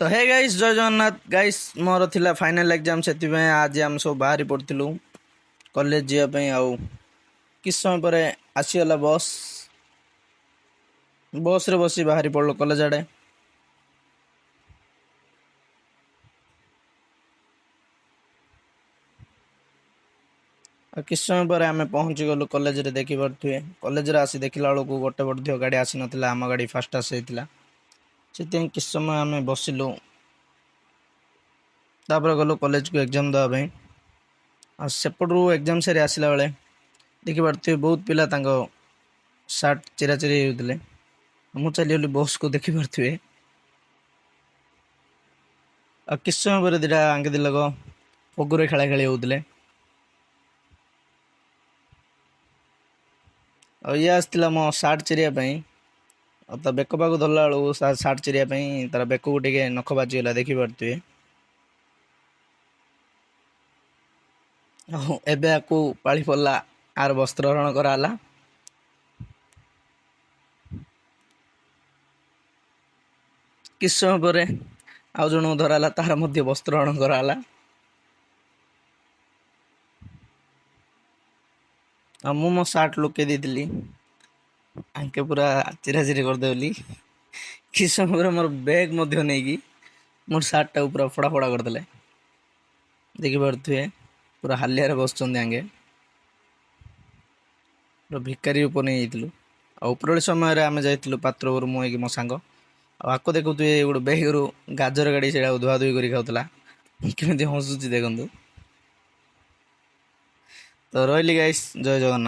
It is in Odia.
ତ ହେ ଗାଇସ୍, ଜୟ ଜଗନ୍ନାଥ ଗାଇସ୍। ମୋର ଥିଲା ଫାଇନାଲ୍ ଏକ୍ଜାମ୍, ସେଥିପାଇଁ ଆଜି ଆମେ ସବୁ ବାହାରି ପଡ଼ିଥିଲୁ କଲେଜ ଯିବା ପାଇଁ। ଆଉ କିଛି ସମୟ ପରେ ଆସିଗଲା ବସ୍, ବସ୍ରେ ବସି ବାହାରି ପଡ଼ିଲୁ କଲେଜ ଆଡ଼େ। ଆଉ କିଛି ସମୟ ପରେ ଆମେ ପହଞ୍ଚିଗଲୁ କଲେଜରେ, ଦେଖିପାରୁଥିବେ। କଲେଜରେ ଆସି ଦେଖିଲା ବେଳକୁ ଗୋଟେ ମଧ୍ୟ ଗାଡ଼ି ଆସିନଥିଲା, ଆମ ଗାଡ଼ି ଫାଷ୍ଟ ଆସିଯାଇଥିଲା। ସେଥିପାଇଁ କିଛି ସମୟ ଆମେ ବସିଲୁ, ତାପରେ ଗଲୁ କଲେଜକୁ ଏକ୍ଜାମ୍ ଦେବା ପାଇଁ। ଆଉ ସେପଟରୁ ଏକ୍ଜାମ୍ ସାରି ଆସିଲା ବେଳେ ଦେଖିପାରୁଥିବେ ବହୁତ ପିଲା ତାଙ୍କ ସାର୍ଟ ଚିରାଚିରି ହେଉଥିଲେ। ମୁଁ ଚାଲିଗଲି ବସ୍କୁ, ଦେଖିପାରୁଥିବେ। ଆଉ କିଛି ସମୟ ପରେ ଦୁଇଟା ଆଙ୍କେ ଲୋକ ଫଗୁରେ ଖେଳା ଖେଳି ହେଉଥିଲେ। ଆଉ ଇଏ ଆସିଥିଲା ମୋ ସାର୍ଟ ଚିରିବା ପାଇଁ, ଆଉ ତା ବେକ ପାଖକୁ ଧରିଲା ବେଳକୁ ସାର୍ଟ ଚିରିବା ପାଇଁ ତାର ବେକକୁ ଟିକେ ନଖ ବାଜିଗଲା, ଦେଖିପାରୁଥିବେ। ଆଉ ଏବେ ଆକୁ ପାଳି ପଡ଼ିଲା, ଆର ବସ୍ତ୍ରହରଣ କରାହେଲା। କିଛି ସମୟ ପରେ ଆଉ ଜଣଙ୍କୁ ଧରାହେଲା, ତାର ମଧ୍ୟ ବସ୍ତ୍ରହରଣ କରାହେଲା। ଆଉ ମୁଁ ମୋ ସାର୍ଟ ଲୁକେଇ ଦେଇଥିଲି, ଆଙ୍କେ ପୁରା ଚିରାଚିରି କରିଦେବେ ବୋଲି। କିଛି ସମୟ ପରେ ମୋର ବ୍ୟାଗ୍ ମଧ୍ୟ ନେଇକି ମୋର ସାର୍ଟଟାକୁ ପୁରା ଫଡ଼ା ଫଡ଼ା କରିଦେଲେ, ଦେଖିପାରୁଥିବେ। ପୁରା ହାଲିଆରେ ବସିଛନ୍ତି ଆଙ୍ଗେ, ପୁରା ଭିକାରୀ ରୂପ ନେଇଯାଇଥିଲୁ। ଆଉ ଉପରଓଳି ସମୟରେ ଆମେ ଯାଇଥିଲୁ ପାତ୍ରପୁର, ମୁଁ ହେଇକି ମୋ ସାଙ୍ଗ। ଆଉ ଆକୁ ଦେଖୁଥିବେ, ଗୋଟେ ବେଗରୁ ଗାଜର କାଢ଼ି ସେଇଟାକୁ ଧୁଆ ଧୁଇ କରି ଖାଉଥିଲା, କେମିତି ହସୁଛି ଦେଖନ୍ତୁ। ତ ରହିଲି ଗାଇସ୍, ଜୟ ଜଗନ୍ନାଥ।